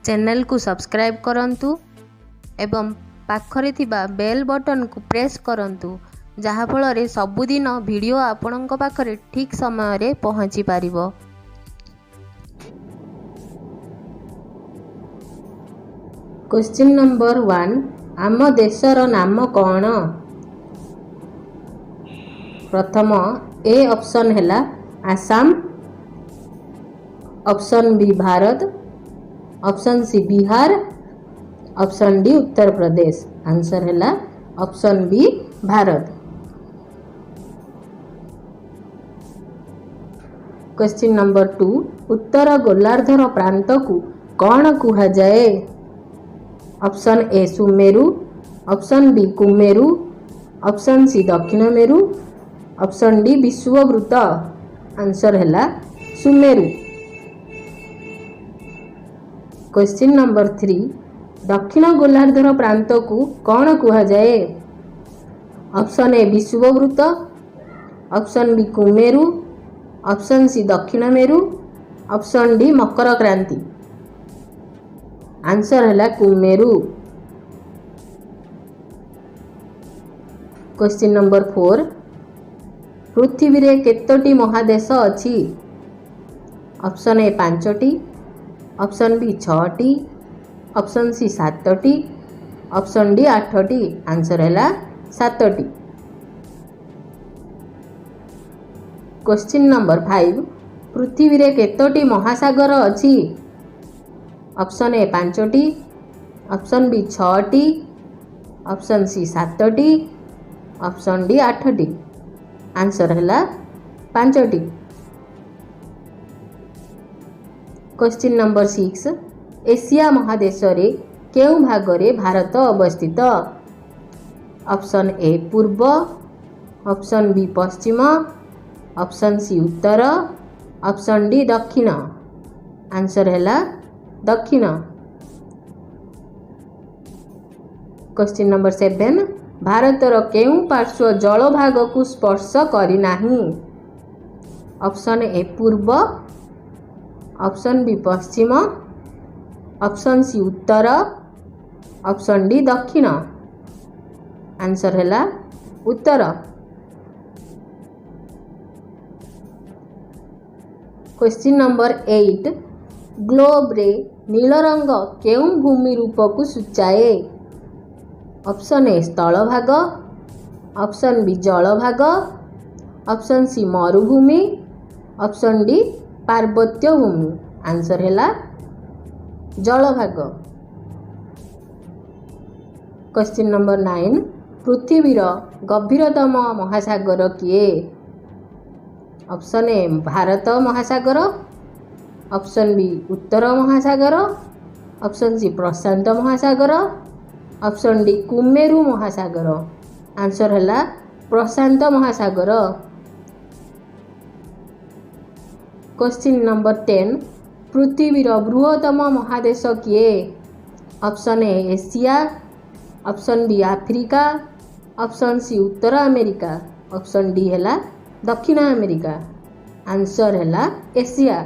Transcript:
ଚ୍ୟାନେଲକୁ ସବସ୍କ୍ରାଇବ୍ କରନ୍ତୁ ଏବଂ ପାଖରେ ଥିବା ବେଲ୍ ବଟନ୍କୁ ପ୍ରେସ୍ କରନ୍ତୁ, ଯାହାଫଳରେ ସବୁଦିନ ଭିଡ଼ିଓ ଆପଣଙ୍କ ପାଖରେ ଠିକ୍ ସମୟରେ ପହଞ୍ଚି ପାରିବ। କ୍ୱେଶ୍ଚିନ୍ ନମ୍ବର 1, ଆମ ଦେଶର ନାମ କ'ଣ? ପ୍ରଥମ ଏ ଅପସନ୍ ହେଲା Assam, option B Bharat, option C Bihar, option D Uttar Pradesh. Answer ହେଲା option B Bharat. Question number 2, ଉତ୍ତର ଗୋଲାର୍ଦ୍ଧର ପ୍ରାନ୍ତକୁ କ'ଣ କୁହାଯାଏ? ଅପସନ୍ ଏ ସୁମେରୁ, ଅପସନ୍ ବି କୁମେରୁ, ଅପସନ୍ ସି ଦକ୍ଷିଣ ମେରୁ, ଅପସନ୍ ଡି ବିଷୁବବୃତ୍ତ। ଆନ୍ସର ହେଲା ସୁମେରୁ। କ୍ୱେଶ୍ଚିନ୍ ନମ୍ବର 3, ଦକ୍ଷିଣ ଗୋଲାର୍ଦ୍ଧର ପ୍ରାନ୍ତକୁ କ'ଣ କୁହାଯାଏ? ଅପସନ୍ ଏ ବିଷୁବବୃତ୍ତ, ଅପସନ୍ ବି କୁମେରୁ, ଅପସନ୍ ସି ଦକ୍ଷିଣ ମେରୁ, ଅପସନ୍ ଡି ମକର କ୍ରାନ୍ତି। ଆନ୍ସର ହେଲା କୁମେରୁ। କ୍ୱେଶ୍ଚିନ୍ ନମ୍ବର 4, ପୃଥିବୀରେ କେତୋଟି ମହାଦେଶ ଅଛି? ଅପସନ୍ ଏ ପାଞ୍ଚଟି, ଅପସନ୍ ବି ଛଅଟି, ଅପସନ୍ ସି ସାତଟି, ଅପସନ୍ ଡି ଆଠଟି। ଆନ୍ସର ହେଲା ସାତଟି। କ୍ୱେଶ୍ଚିନ୍ ନମ୍ବର 5, ପୃଥିବୀରେ କେତୋଟି ମହାସାଗର ଅଛି? ଅପସନ୍ ଏ ପାଞ୍ଚଟି, ଅପସନ୍ ବି ଛଅଟି, ଅପସନ୍ ସି ସାତଟି, ଅପସନ୍ ଡି ଆଠଟି। ଆନ୍ସର ହେଲା ପାଞ୍ଚଟି। କ୍ୱେଶ୍ଚିନ୍ ନମ୍ବର 6, ଏସିଆ ମହାଦେଶରେ କେଉଁ ଭାଗରେ ଭାରତ ଅବସ୍ଥିତ? ଅପସନ୍ ଏ ପୂର୍ବ, ଅପସନ୍ ବି ପଶ୍ଚିମ, ଅପସନ୍ ସି ଉତ୍ତର, ଅପସନ୍ ଡି ଦକ୍ଷିଣ। ଆନ୍ସର ହେଲା ଦକ୍ଷିଣ। କ୍ୱେଶ୍ଚିନ୍ ନମ୍ବର 7, ଭାରତର କେଉଁ ପାର୍ଶ୍ୱ ଜଳଭାଗକୁ ସ୍ପର୍ଶ କରିନାହିଁ? ଅପସନ୍ ଏ ପୂର୍ବ, ଅପସନ୍ ବି ପଶ୍ଚିମ, ଅପସନ୍ ସି ଉତ୍ତର, ଅପସନ୍ ଡି ଦକ୍ଷିଣ। ଆନ୍ସର ହେଲା ଉତ୍ତର। କ୍ୱେଶ୍ଚିନ୍ ନମ୍ବର 8, ଗ୍ଲୋବରେ ନୀଳ ରଙ୍ଗ କେଉଁ ଭୂମି ରୂପକୁ ସୂଚାଏ? ଅପସନ୍ ଏ ସ୍ଥଳଭାଗ, ଅପସନ୍ ବି ଜଳଭାଗ, ଅପସନ୍ ସି ମରୁଭୂମି, ଅପସନ୍ ଡି ପାର୍ବତ୍ୟ ଭୂମି। ଆନ୍ସର ହେଲା ଜଳଭାଗ। କ୍ୱେଶ୍ଚିନ୍ ନମ୍ବର 9, ପୃଥିବୀର ଗଭୀରତମ ମହାସାଗର କିଏ? ଅପସନ୍ ଏ ଭାରତ ମହାସାଗର, ଅପସନ୍ ବି ଉତ୍ତର ମହାସାଗର, ଅପସନ୍ ସି ପ୍ରଶାନ୍ତ ମହାସାଗର, ଅପସନ୍ ଡି କୁମେରୁ ମହାସାଗର। ଆନ୍ସର ହେଲା ପ୍ରଶାନ୍ତ ମହାସାଗର। କ୍ୱେଶ୍ଚିନ୍ ନମ୍ବର 10, ପୃଥିବୀର ବୃହତ୍ତମ ମହାଦେଶ କିଏ? Option A Asia, option B Africa, option C Uttar America, option D ହେଲା ଦକ୍ଷିଣ ଆମେରିକା। ଆନ୍ସର ହେଲା ଏସିଆ।